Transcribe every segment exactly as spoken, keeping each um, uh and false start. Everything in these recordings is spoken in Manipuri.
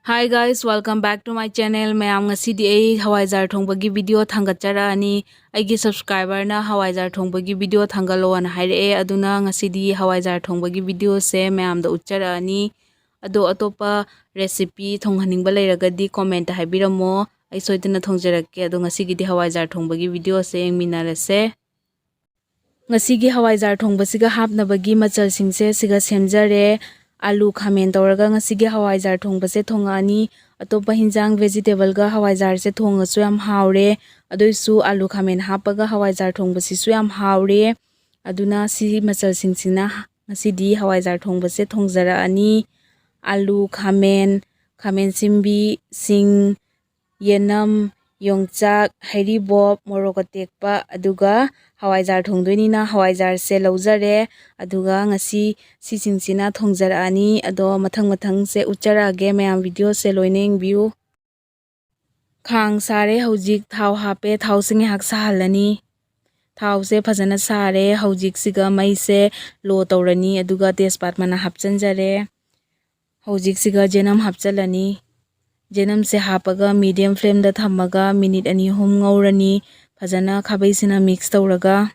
Hi guys, welcome back to my channel. ꯃꯌꯥꯝ, ꯉꯁꯤꯗꯤ ꯑꯩ ꯍꯋꯥꯏꯖꯥꯔ ꯊꯣꯡꯕꯒꯤ video ꯊꯥꯡꯒꯠꯆꯔꯛꯑꯅꯤ꯫ ꯑꯩꯒꯤ subscriberꯅ ꯍꯋꯥꯏꯖꯥꯔ ꯊꯣꯡꯕꯒꯤ video ꯊꯥꯡꯒꯠꯂꯣꯅ ꯍꯥꯏꯔꯛꯑꯦ, ꯑꯗꯨꯅ ꯉꯁꯤꯗꯤ ꯍꯋꯥꯏꯖꯥꯔ ꯊꯣꯡꯕꯒꯤ videoꯁꯦ ꯃꯌꯥꯝꯗ ꯎꯠꯆꯔꯛꯑꯅꯤ꯫ ꯑꯗꯣ ꯑꯇꯣꯞꯄ recipe ꯊꯣꯡꯍꯟꯅꯤꯡꯕ ꯂꯩꯔꯒꯗꯤ commentꯇ ꯍꯥꯏꯕꯤꯔꯝꯃꯣ, ꯑꯩ ꯁꯣꯏꯗꯅ ꯊꯣꯡꯖꯔꯛꯀꯦ꯫ ꯑꯗꯣ ꯉꯁꯤꯒꯤꯗꯤ ꯍꯋꯥꯏꯖꯥꯔ ꯊꯣꯡꯕꯒꯤ videoꯁꯦ ꯌꯦꯡꯃꯤꯟꯅꯔꯁꯦ꯫ ꯉꯁꯤꯒꯤ ꯍꯋꯥꯏꯖꯥꯔ ꯊꯣꯡꯕꯁꯤꯒ ꯍꯥꯞꯅꯕꯒꯤ ꯃꯆꯜꯁꯤꯡꯁꯦ ꯁꯤꯒ ꯁꯦꯝꯖꯔꯦ꯫ ꯑꯥꯂꯨ ꯈꯥꯃꯦꯟ ꯇꯧꯔꯒ ꯉꯁꯤꯒꯤ ꯍꯋꯥꯏꯖꯥꯔ ꯊꯣꯡꯕꯁꯦ ꯊꯣꯡꯉꯛꯑꯅꯤ꯫ ꯑꯇꯣꯞꯄ ꯍꯤꯟꯖꯥꯡ vegetables ꯍꯋꯥꯏꯖꯥꯔꯁꯦ ꯊꯣꯡꯉꯁꯨ ꯌꯥꯝ ꯍꯥꯎꯔꯦ꯫ ꯑꯗꯨꯏꯁꯨ ꯑꯥꯂꯨ ꯈꯥꯃꯦꯟ ꯍꯥꯞꯄꯒ ꯍꯋꯥꯏꯖꯥꯔ ꯊꯣꯡꯕꯁꯤꯁꯨ ꯌꯥꯝ ꯍꯥꯎꯔꯦ꯫ ꯑꯗꯨꯅ ꯁꯤ ꯃꯆꯜꯁꯤꯡꯁꯤꯅ ꯉꯁꯤꯗꯤ ꯍꯋꯥꯏꯖꯥꯔ ꯊꯣꯡꯕꯁꯦ ꯊꯣꯡꯖꯔꯛꯑꯅꯤ꯫ ꯑꯥꯂꯨ, ꯈꯥꯃꯦꯟ, ꯈꯥꯃꯦꯟ ꯑꯁꯤꯟꯕꯤ, ꯁꯤꯡ, ꯌꯦꯅꯝ, ꯌꯣꯡꯆꯥꯛ, ꯍꯩꯔꯤꯕꯣꯞ, ꯃꯣꯔꯣꯛ ꯑꯇꯦꯛꯄ, ꯑꯗꯨꯒ ꯍꯋꯥꯏꯖꯥꯔ ꯊꯣꯡꯗꯣꯏꯅꯤꯅ ꯍꯋꯥꯏꯖꯥꯔꯁꯦ ꯂꯧꯖꯔꯦ꯫ ꯑꯗꯨꯒ ꯉꯁꯤ ꯁꯤꯁꯤꯡꯁꯤꯅ ꯊꯣꯡꯖꯔꯛꯑꯅꯤ꯫ ꯑꯗꯣ ꯃꯊꯪ ꯃꯊꯪꯁꯦ ꯎꯠꯆꯔꯛꯑꯒꯦ ꯃꯌꯥꯝ, videoꯁꯦ ꯂꯣꯏꯅ ꯌꯦꯡꯕꯤꯌꯨ꯫ ꯈꯥꯡ ꯁꯥꯔꯦ, ꯍꯧꯖꯤꯛ ꯊꯥꯎ ꯍꯥꯞꯄꯦ, ꯊꯥꯎꯁꯦ ꯉꯥꯏꯍꯥꯛ ꯁꯥꯍꯜꯂꯅꯤ꯫ ꯊꯥꯎꯁꯦ ꯐꯖꯅ ꯁꯥꯔꯦ꯫ ꯍꯧꯖꯤꯛꯁꯤꯒ ꯃꯩꯁꯦ low ꯇꯧꯔꯅꯤ, ꯑꯗꯨꯒ ꯇꯦꯖꯄꯥꯠ ꯃꯅꯥ ꯍꯥꯞꯆꯤꯟꯖꯔꯦ꯫ ꯍꯧꯖꯤꯛꯁꯤꯒ ꯌꯦꯅꯝ ꯍꯥꯞꯆꯤꯜꯂꯅꯤ꯫ ꯌꯦꯅꯝꯁꯦ ꯍꯥꯞꯄꯒ medium flameꯗ ꯊꯝꯃꯒ minute ꯑꯅꯤ ꯑꯍꯨꯝ ꯉꯧꯔꯅꯤ꯫ ꯐꯖꯅ ꯈꯥꯕꯩꯁꯤꯅ mix ꯇꯧꯔꯒ,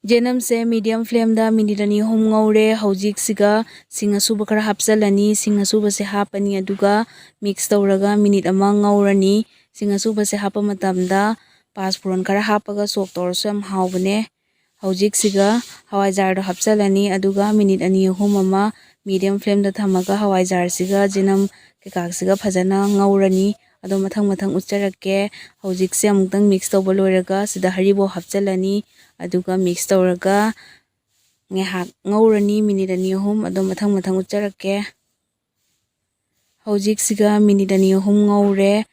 ꯌꯦꯅꯝꯁꯦ medium flameꯗ minute ꯑꯅꯤ ꯑꯍꯨꯝ ꯉꯧꯔꯦ꯫ ꯍꯧꯖꯤꯛꯁꯤꯒ ꯁꯤꯡ ꯑꯁꯨꯕ ꯈꯔ ꯍꯥꯞꯆꯤꯜꯂꯅꯤ꯫ ꯁꯤꯡ ꯑꯁꯨꯕꯁꯦ ꯍꯥꯞꯄꯅꯤ, ꯑꯗꯨꯒ mix ꯇꯧꯔꯒ minute ꯑꯃ ꯉꯧꯔꯅꯤ꯫ ꯁꯤꯡ ꯑꯁꯨꯕꯁꯦ ꯍꯥꯞꯄ ꯃꯇꯝꯗ ꯄꯥꯁꯄꯨꯔꯟ ꯈꯔ ꯍꯥꯞꯄꯒ ꯁꯣꯛ ꯇꯧꯔꯁꯨ ꯌꯥꯝ ꯍꯥꯎꯕꯅꯦ꯫ ꯍꯧꯖꯤꯛꯁꯤꯒ ꯍꯋꯥꯏꯖꯥꯔꯗꯣ ꯍꯥꯞꯆꯤꯜꯂꯅꯤ, ꯑꯗꯨꯒ minute ꯑꯅꯤ ꯑꯍꯨꯝ ꯑꯃ medium flameꯗ ꯊꯝꯃꯒ ꯍꯋꯥꯏꯖꯥꯔꯁꯤꯒ ꯌꯦꯅꯝ ꯀꯩꯀꯥꯁꯤꯒ ꯐꯖꯅ ꯉꯧꯔꯅꯤ꯫ ꯑꯗꯣ ꯃꯊꯪ ꯃꯊꯪ ꯎꯠꯆꯔꯛꯀꯦ꯫ ꯍꯧꯖꯤꯛꯁꯦ ꯑꯃꯨꯛꯇꯪ mix ꯇꯧꯕ ꯂꯣꯏꯔꯒ ꯁꯤꯗ ꯍꯔꯤꯕꯣꯞ ꯍꯥꯞꯆꯤꯜꯂꯅꯤ, ꯑꯗꯨꯒ mix ꯇꯧꯔꯒ ꯉꯥꯏꯍꯥꯛ ꯉꯧꯔꯅꯤ, minute ꯑꯅꯤ ꯑꯍꯨꯝ꯫ ꯑꯗꯣ ꯃꯊꯪ ꯃꯊꯪ ꯎꯠꯆꯔꯛꯀꯦ꯫ ꯍꯧꯖꯤꯛꯁꯤꯒ minute ꯑꯅꯤ ꯑꯍꯨꯝ ꯉꯧꯔꯦ꯫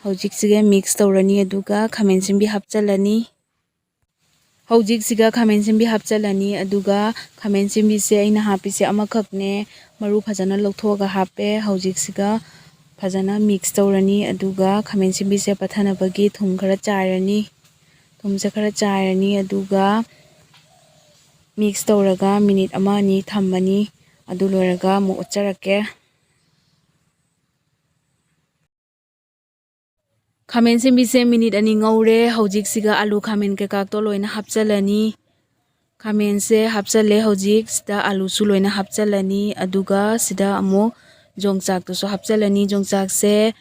ꯍꯧꯖꯤꯛꯁꯤꯒ mix ꯇꯧꯔꯅꯤ, ꯑꯗꯨꯒ ꯈꯥꯃꯦꯟ ꯑꯁꯤꯟꯕꯤ ꯍꯥꯞꯆꯤꯜꯂꯅꯤ꯫ ꯍꯧꯖꯤꯛꯁꯤꯒ ꯈꯥꯃꯦꯟ ꯑꯁꯤꯟꯕꯤ ꯍꯥꯞꯆꯤꯜꯂꯅꯤ, ꯑꯗꯨꯒ ꯈꯥꯃꯦꯟ ꯑꯁꯤꯟꯕꯤꯁꯦ ꯑꯩꯅ ꯍꯥꯞꯄꯤꯁꯦ ꯑꯃꯈꯛꯅꯦ, ꯃꯔꯨ ꯐꯖꯅ ꯂꯧꯊꯣꯛꯑꯒ ꯍꯥꯞꯄꯦ꯫ ꯍꯧꯖꯤꯛꯁꯤꯒ ꯐꯖꯅ mix ꯇꯧꯔꯅꯤ, ꯑꯗꯨꯒ ꯈꯥꯃꯦꯟ ꯑꯁꯤꯟꯕꯤꯁꯦ ꯄꯠꯊꯅꯕꯒꯤ ꯊꯨꯝ ꯈꯔ ꯆꯥꯏꯔꯅꯤ꯫ ꯊꯨꯝꯁꯦ ꯈꯔ ꯆꯥꯏꯔꯅꯤ, ꯑꯗꯨꯒ mix ꯇꯧꯔꯒ minute ꯑꯃ ꯑꯅꯤ ꯊꯝꯃꯅꯤ꯫ ꯑꯗꯨ ꯂꯣꯏꯔꯒ ꯑꯃꯨꯛ ꯎꯠꯆꯔꯛꯀꯦ꯫ ꯈꯥꯃꯦꯟ ꯑꯁꯤꯟꯕꯤꯁꯦ ꯃꯤꯅꯤꯠ ꯑꯅꯤ ꯉꯧꯔꯦ꯫ ꯍꯧꯖꯤꯛꯁꯤꯒ ꯑꯥꯂꯨ ꯈꯥꯃꯦꯟ ꯀꯩꯀꯥꯛꯇꯣ ꯂꯣꯏꯅ ꯍꯥꯞꯆꯤꯜꯂꯅꯤ꯫ ꯈꯥꯃꯦꯟꯁꯦ ꯍꯥꯞꯆꯜꯂꯦ꯫ ꯍꯧꯖꯤꯛ ꯁꯤꯗ ꯑꯥꯂꯨꯁꯨ ꯂꯣꯏꯅ ꯍꯥꯞꯆꯜꯂꯅꯤ꯫ ꯑꯗꯨꯒ ꯁꯤꯗ ꯑꯃꯨꯛ ꯌꯣꯡꯆꯥꯛꯇꯨꯁꯨ ꯍꯥꯞꯆꯜꯂꯅꯤ꯫ ꯌꯣꯡꯆꯥꯛꯁꯦ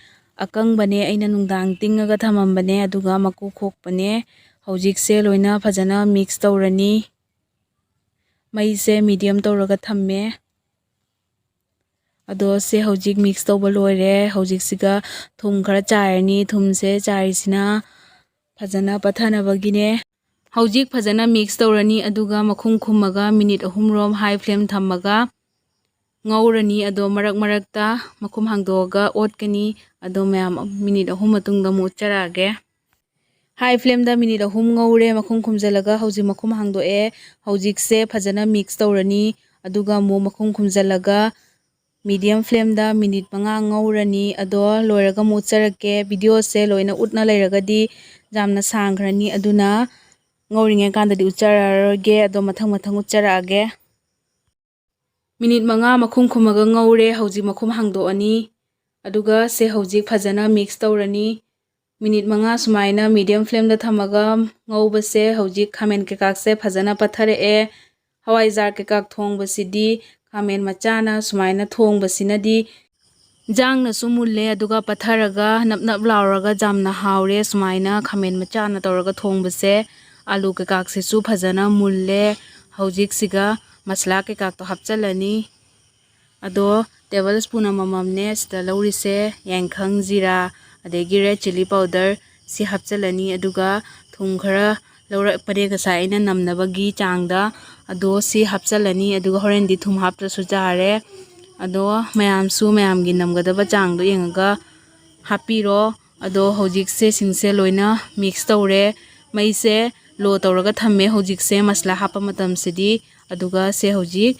ꯑꯀꯪꯕꯅꯦ, ꯑꯩꯅ ꯅꯨꯡꯗꯥꯡ ꯇꯤꯡꯉꯒ ꯊꯝꯃꯝꯕꯅꯦ꯫ ꯑꯗꯨꯒ ꯃꯀꯨ ꯈꯣꯛꯄꯅꯦ꯫ ꯍꯧꯖꯤꯛꯁꯦ ꯂꯣꯏꯅ ꯐꯖꯅ ꯃꯤꯛꯁ ꯇꯧꯔꯅꯤ꯫ ꯃꯩꯁꯦ ꯃꯤꯗꯤꯌꯝ ꯇꯧꯔꯒ ꯊꯝꯃꯦ꯫ ꯑꯗꯣ ꯁꯦ ꯍꯧꯖꯤꯛ ꯃꯤꯛꯁ ꯇꯧꯕ ꯂꯣꯏꯔꯦ꯫ ꯍꯧꯖꯤꯛꯁꯤꯒ ꯊꯨꯝ ꯈꯔ ꯆꯥꯏꯔꯅꯤ꯫ ꯊꯨꯝꯁꯦ ꯆꯥꯏꯔꯤꯁꯤꯅ ꯐꯖꯅ ꯄꯠꯊꯅꯕꯒꯤꯅꯦ꯫ ꯍꯧꯖꯤꯛ ꯐꯖꯅ ꯃꯤꯛꯁ ꯇꯧꯔꯅꯤ꯫ ꯑꯗꯨꯒ ꯃꯈꯨꯝ ꯈꯨꯝꯃꯒ ꯃꯤꯅꯤꯠ ꯑꯍꯨꯝꯔꯣꯝ ꯍꯥꯏ ꯐ꯭ꯂꯦꯝ ꯊꯝꯃꯒ ꯉꯧꯔꯅꯤ꯫ ꯑꯗꯣ ꯃꯔꯛ ꯃꯔꯛꯇ ꯃꯈꯨꯝ ꯍꯥꯡꯗꯣꯛꯑꯒ ꯑꯣꯠꯀꯅꯤ꯫ ꯑꯗꯣ ꯃꯌꯥꯝ ꯃꯤꯅꯤꯠ ꯑꯍꯨꯝ ꯃꯇꯨꯡꯗ ꯑꯃꯨꯛ ꯎꯠꯆꯔꯛꯑꯒꯦ꯫ ꯍꯥꯏ ꯐ꯭ꯂꯦꯝꯗ ꯃꯤꯅꯤꯠ ꯑꯍꯨꯝ ꯉꯧꯔꯦ꯫ ꯃꯈꯨꯝ ꯈꯨꯝꯖꯤꯜꯂꯒ ꯍꯧꯖꯤꯛ ꯃꯈꯨꯝ ꯍꯥꯡꯗꯣꯛꯑꯦ꯫ ꯍꯧꯖꯤꯛꯁꯦ ꯐꯖꯅ ꯃꯤꯛꯁ ꯇꯧꯔꯅꯤ꯫ ꯑꯗꯨꯒ ꯑꯃꯨꯛ ꯃꯈꯨꯝ ꯈꯨꯝꯖꯤꯜꯂꯒ ꯃꯤꯗꯤꯌꯝ ꯐ꯭ꯂꯦꯝꯗ ꯃꯤꯅꯤꯠ ꯃꯉꯥ ꯉꯧꯔꯅꯤ꯫ ꯑꯗꯣ ꯂꯣꯏꯔꯒ ꯑꯃꯨꯛ ꯎꯠꯆꯔꯛꯀꯦ꯫ ꯚꯤꯗꯤꯑꯣꯁꯦ ꯂꯣꯏꯅ ꯎꯠꯅ ꯂꯩꯔꯒꯗꯤ ꯌꯥꯝꯅ ꯁꯥꯡꯈ꯭ꯔꯅꯤ꯫ ꯑꯗꯨꯅ ꯉꯧꯔꯤꯉꯩ ꯀꯥꯟꯗꯗꯤ ꯎꯠꯆꯔꯛꯑꯔꯣꯏꯒꯦ꯫ ꯑꯗꯣ ꯃꯊꯪ ꯃꯊꯪ ꯎꯠꯆꯔꯛꯑꯒꯦ꯫ ꯃꯤꯅꯤꯠ ꯃꯉꯥ ꯃꯈꯨꯝ ꯈꯨꯝꯃꯒ ꯉꯧꯔꯦ꯫ ꯍꯧꯖꯤꯛ ꯃꯈꯨꯝ ꯍꯥꯡꯗꯣꯛꯑꯅꯤ꯫ ꯑꯗꯨꯒ ꯁꯦ ꯍꯧꯖꯤꯛ ꯐꯖꯅ ꯃꯤꯛꯁ ꯇꯧꯔꯅꯤ꯫ ꯃꯤꯅꯤꯠ ꯃꯉꯥ ꯁꯨꯃꯥꯏꯅ ꯃꯤꯗꯤꯌꯝ ꯐ꯭ꯂꯦꯝꯗ ꯊꯝꯃꯒ ꯉꯧꯕꯁꯦ ꯍꯧꯖꯤꯛ ꯈꯥꯃꯦꯟ ꯀꯩꯀꯥꯁꯦ ꯐꯖꯅ ꯄꯠꯊꯔꯛꯑꯦ꯫ ꯍꯋꯥꯏꯖꯥꯔ ꯀꯩꯀꯥ ꯊꯣꯡꯕꯁꯤꯗꯤ ꯈꯥꯃꯦꯟ ꯃꯆꯥꯅ ꯁꯨꯃꯥꯏꯅ ꯊꯣꯡꯕꯁꯤꯅꯗꯤ ꯏꯟꯖꯥꯡꯅꯁꯨ ꯃꯨꯜꯂꯦ, ꯑꯗꯨꯒ ꯄꯠꯊꯔꯒ ꯅꯞ ꯅꯞ ꯂꯥꯎꯔꯒ ꯌꯥꯝꯅ ꯍꯥꯎꯔꯦ꯫ ꯁꯨꯃꯥꯏꯅ ꯈꯥꯃꯦꯟ ꯃꯆꯥꯅ ꯇꯧꯔꯒ ꯊꯣꯡꯕꯁꯦ꯫ ꯑꯥꯂꯨ ꯀꯩꯀꯥꯁꯤꯁꯨ ꯐꯖꯅ ꯃꯨꯜꯂꯦ꯫ ꯍꯧꯖꯤꯛꯁꯤꯒ ꯃꯁꯂꯥ ꯀꯩꯀꯥꯇꯣ ꯍꯥꯞꯆꯤꯜꯂꯅꯤ꯫ ꯑꯗꯣ ꯇꯦꯕꯜ ꯁ꯭ꯄꯨꯟ ꯑꯃꯃꯝꯅꯦ ꯁꯤꯗ ꯂꯧꯔꯤꯁꯦ꯫ ꯌꯥꯏꯈꯪ, ꯖꯤꯔꯥ, ꯑꯗꯒꯤ ꯔꯦꯗ ꯆꯤꯂꯤ ꯄꯥꯎꯗꯔ ꯁꯤ ꯍꯥꯞꯆꯤꯜꯂꯅꯤ꯫ ꯑꯗꯨꯒ ꯊꯨꯝ ꯈꯔ ꯂꯧꯔꯛꯄꯅꯦ ꯉꯁꯥꯏ ꯑꯩꯅ ꯅꯝꯅꯕꯒꯤ ꯆꯥꯡꯗ꯫ ꯑꯗꯣ ꯁꯤ ꯍꯥꯞꯆꯤꯜꯂꯅꯤ꯫ ꯑꯗꯨꯒ ꯍꯣꯔꯦꯟꯗꯤ ꯊꯨꯝ ꯍꯥꯞꯇ꯭ꯔꯁꯨ ꯌꯥꯔꯦ꯫ ꯑꯗꯣ ꯃꯌꯥꯝꯁꯨ ꯃꯌꯥꯝꯒꯤ ꯅꯝꯒꯗꯕ ꯆꯥꯡꯗꯣ ꯌꯦꯡꯉꯒ ꯍꯥꯞꯄꯤꯔꯣ꯫ ꯑꯗꯣ ꯍꯧꯖꯤꯛꯁꯦ ꯁꯤꯡꯁꯦ ꯂꯣꯏꯅ ꯃꯤꯛꯁ ꯇꯧꯔꯦ꯫ ꯃꯩꯁꯦ ꯂꯣ ꯇꯧꯔꯒ ꯊꯝꯃꯦ ꯍꯧꯖꯤꯛꯁꯦ ꯃꯁꯂꯥ ꯍꯥꯞꯄ ꯃꯇꯝꯁꯤꯗꯤ꯫ ꯑꯗꯨꯒ ꯁꯦ ꯍꯧꯖꯤꯛ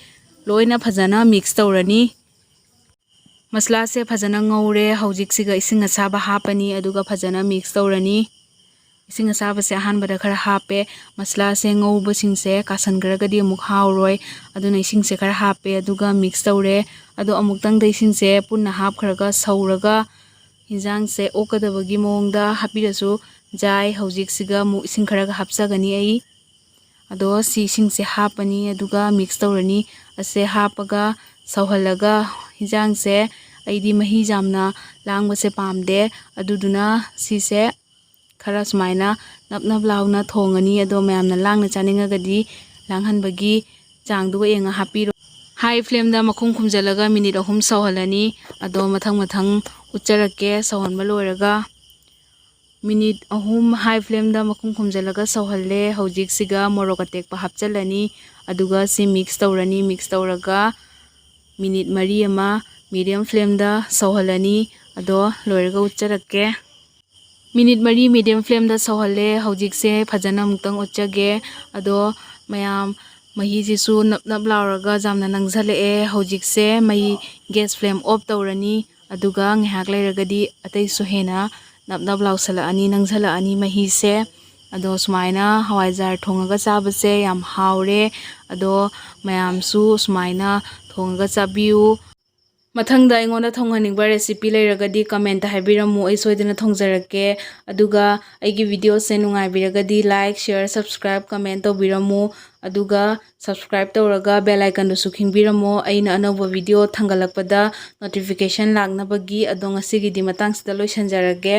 ꯂꯣꯏꯅ ꯐꯖꯅ ꯃꯤꯛꯁ ꯇꯧꯔꯅꯤ꯫ ꯃꯁꯂꯥꯁꯦ ꯐꯖꯅ ꯉꯧꯔꯦ꯫ ꯍꯧꯖꯤꯛꯁꯤꯒ ꯏꯁꯤꯡ ꯑꯁꯥꯕ ꯍꯥꯞꯄꯅꯤ, ꯑꯗꯨꯒ ꯐꯖꯅ ꯃꯤꯛꯁ ꯇꯧꯔꯅꯤ꯫ ꯏꯁꯤꯡ ꯑꯁꯥꯕꯁꯦ ꯑꯍꯥꯟꯕꯗ ꯈꯔ ꯍꯥꯞꯄꯦ꯫ ꯃꯁꯂꯥꯁꯦ ꯉꯧꯕꯁꯤꯡꯁꯦ ꯀꯥꯁꯟꯈ꯭ꯔꯒꯗꯤ ꯑꯃꯨꯛ ꯍꯥꯎꯔꯣꯏ, ꯑꯗꯨꯅ ꯏꯁꯤꯡꯁꯦ ꯈꯔ ꯍꯥꯞꯄꯦ, ꯑꯗꯨꯒ ꯃꯤꯛꯁ ꯇꯧꯔꯦ꯫ ꯑꯗꯣ ꯑꯃꯨꯛꯇꯪꯗ ꯏꯁꯤꯡꯁꯦ ꯄꯨꯟꯅ ꯍꯥꯞꯈ꯭ꯔꯒ ꯁꯧꯔꯒ ꯍꯤꯟꯖꯥꯡꯁꯦ ꯑꯣꯛꯀꯗꯕꯒꯤ ꯃꯑꯣꯡꯗ ꯍꯥꯞꯄꯤꯔꯁꯨ ꯌꯥꯏ꯫ ꯍꯧꯖꯤꯛꯁꯤꯒ ꯑꯃꯨꯛ ꯏꯁꯤꯡ ꯈꯔꯒ ꯍꯥꯞꯆꯒꯅꯤ ꯑꯩ꯫ ꯑꯗꯣ ꯁꯤ ꯏꯁꯤꯡꯁꯦ ꯍꯥꯞꯄꯅꯤ, ꯑꯗꯨꯒ ꯃꯤꯛꯁ ꯇꯧꯔꯅꯤ꯫ ꯑꯁꯦ ꯍꯥꯞꯄꯒ ꯁꯧꯍꯜꯂꯒ, ꯍꯤꯟꯖꯥꯡꯁꯦ ꯑꯩꯗꯤ ꯃꯍꯤ ꯌꯥꯝꯅ ꯂꯥꯡꯕꯁꯦ ꯄꯥꯝꯗꯦ, ꯑꯗꯨꯗꯨꯅ ꯁꯤꯁꯦ ꯈꯔ ꯁꯨꯃꯥꯏꯅ ꯅꯞ ꯅꯞ ꯂꯥꯎꯅ ꯊꯣꯡꯉꯅꯤ꯫ ꯑꯗꯣ ꯃꯌꯥꯝꯅ ꯂꯥꯡꯅ ꯆꯥꯅꯤꯡꯉꯒꯗꯤ ꯂꯥꯡꯍꯟꯕꯒꯤ ꯆꯥꯡꯗꯨꯒ ꯌꯦꯡꯉ ꯍꯥꯞꯄꯤꯔꯣ꯫ ꯍꯥꯏ ꯐ꯭ꯂꯦꯝꯗ ꯃꯈꯨꯝ ꯈꯨꯝꯖꯤꯜꯂꯒ ꯃꯤꯅꯤꯠ ꯑꯍꯨꯝ ꯁꯧꯍꯜꯂꯅꯤ꯫ ꯑꯗꯣ ꯃꯊꯪ ꯃꯊꯪ ꯎꯠꯆꯔꯛꯀꯦ ꯁꯧꯍꯟꯕ ꯂꯣꯏꯔꯒ꯫ ꯃꯤꯅꯤꯠ ꯑꯍꯨꯝ ꯍꯥꯏ ꯐ꯭ꯂꯦꯝꯗ ꯃꯈꯨꯝ ꯈꯨꯝꯖꯤꯜꯂꯒ ꯁꯧꯍꯜꯂꯦ꯫ ꯍꯧꯖꯤꯛꯁꯤꯒ ꯃꯣꯔꯣꯛ ꯑꯇꯦꯛꯄ ꯍꯥꯞꯆꯤꯜꯂꯅꯤ, ꯑꯗꯨꯒ ꯁꯤ ꯃꯤꯛꯁ ꯇꯧꯔꯅꯤ꯫ ꯃꯤꯛꯁ ꯇꯧꯔꯒ ꯃꯤꯅꯤꯠ ꯃꯔꯤ ꯑꯃ ꯃꯤꯗꯤꯌꯝ ꯐ꯭ꯂꯦꯝꯗ ꯁꯧꯍꯜꯂꯅꯤ꯫ ꯑꯗꯣ ꯂꯣꯏꯔꯒ ꯎꯠꯆꯔꯛꯀꯦ꯫ ꯃꯤꯅꯤꯠ ꯃꯔꯤ ꯃꯤꯗꯤꯌꯝ ꯐ꯭ꯂꯦꯝꯗ ꯁꯧꯍꯜꯂꯦ꯫ ꯍꯧꯖꯤꯛꯁꯦ ꯐꯖꯅ ꯑꯃꯨꯛꯇꯪ ꯎꯠꯆꯒꯦ꯫ ꯑꯗꯣ ꯃꯌꯥꯝ, ꯃꯍꯤꯁꯤꯁꯨ ꯅꯞ ꯅꯞ ꯂꯥꯎꯔꯒ ꯌꯥꯝꯅ ꯅꯪꯁꯜꯂꯛꯑꯦ꯫ ꯍꯧꯖꯤꯛꯁꯦ ꯃꯩ, ꯒ꯭ꯌꯥꯁ ꯐ꯭ꯂꯦꯝ ꯑꯣꯐ ꯇꯧꯔꯅꯤ꯫ ꯑꯗꯨꯒ ꯉꯥꯏꯍꯥꯛ ꯂꯩꯔꯒꯗꯤ ꯑꯇꯩꯁꯨ ꯍꯦꯟꯅ ꯅꯞ ꯅꯞ ꯂꯥꯎꯁꯜꯂꯛꯑꯅꯤ, ꯅꯪꯁꯜꯂꯛꯑꯅꯤ ꯃꯍꯤꯁꯦ꯫ ꯑꯗꯣ ꯁꯨꯃꯥꯏꯅ ꯍꯋꯥꯏꯖꯥꯔ ꯊꯣꯡꯉꯒ ꯆꯥꯕꯁꯦ ꯌꯥꯝ ꯍꯥꯎꯔꯦ꯫ ꯑꯗꯣ ꯃꯌꯥꯝꯁꯨ ꯁꯨꯃꯥꯏꯅ ꯊꯣꯡꯉꯒ ꯆꯥꯕꯤꯌꯨ꯫ ꯃꯊꯪꯗ ꯑꯩꯉꯣꯟꯗ ꯊꯣꯡꯍꯟꯅꯤꯡꯕ ꯔꯦꯁꯤꯄꯤ ꯂꯩꯔꯒꯗꯤ ꯀꯃꯦꯟꯇ ꯍꯥꯏꯕꯤꯔꯝꯃꯨ, ꯑꯩ ꯁꯣꯏꯗꯅ ꯊꯣꯡꯖꯔꯛꯀꯦ꯫ ꯑꯗꯨꯒ ꯑꯩꯒꯤ ꯚꯤꯗꯤꯑꯣꯁꯦ ꯅꯨꯡꯉꯥꯏꯕꯤꯔꯒꯗꯤ ꯂꯥꯏꯛ, ꯁꯤꯌꯔ, ꯁꯕꯁꯀ꯭ꯔꯥꯏꯕ, ꯀꯃꯦꯟ ꯇꯧꯕꯤꯔꯝꯃꯨ꯫ ꯑꯗꯨꯒ ꯁꯕꯁꯀ꯭ꯔꯥꯏꯕ ꯇꯧꯔꯒ ꯕꯦꯜ ꯑꯥꯏꯀꯟꯗꯨꯁꯨ ꯈꯤꯡꯕꯤꯔꯝꯃꯣ, ꯑꯩꯅ ꯑꯅꯧꯕ ꯚꯤꯗꯤꯑꯣ ꯊꯥꯡꯒꯠꯂꯛꯄꯗ ꯅꯣꯇꯤꯐꯤꯀꯦꯁꯟ ꯂꯥꯛꯅꯕꯒꯤ꯫ ꯑꯗꯣ ꯉꯁꯤꯒꯤꯗꯤ ꯃꯇꯥꯡꯁꯤꯗ ꯂꯣꯏꯁꯤꯟꯖꯔꯒꯦ꯫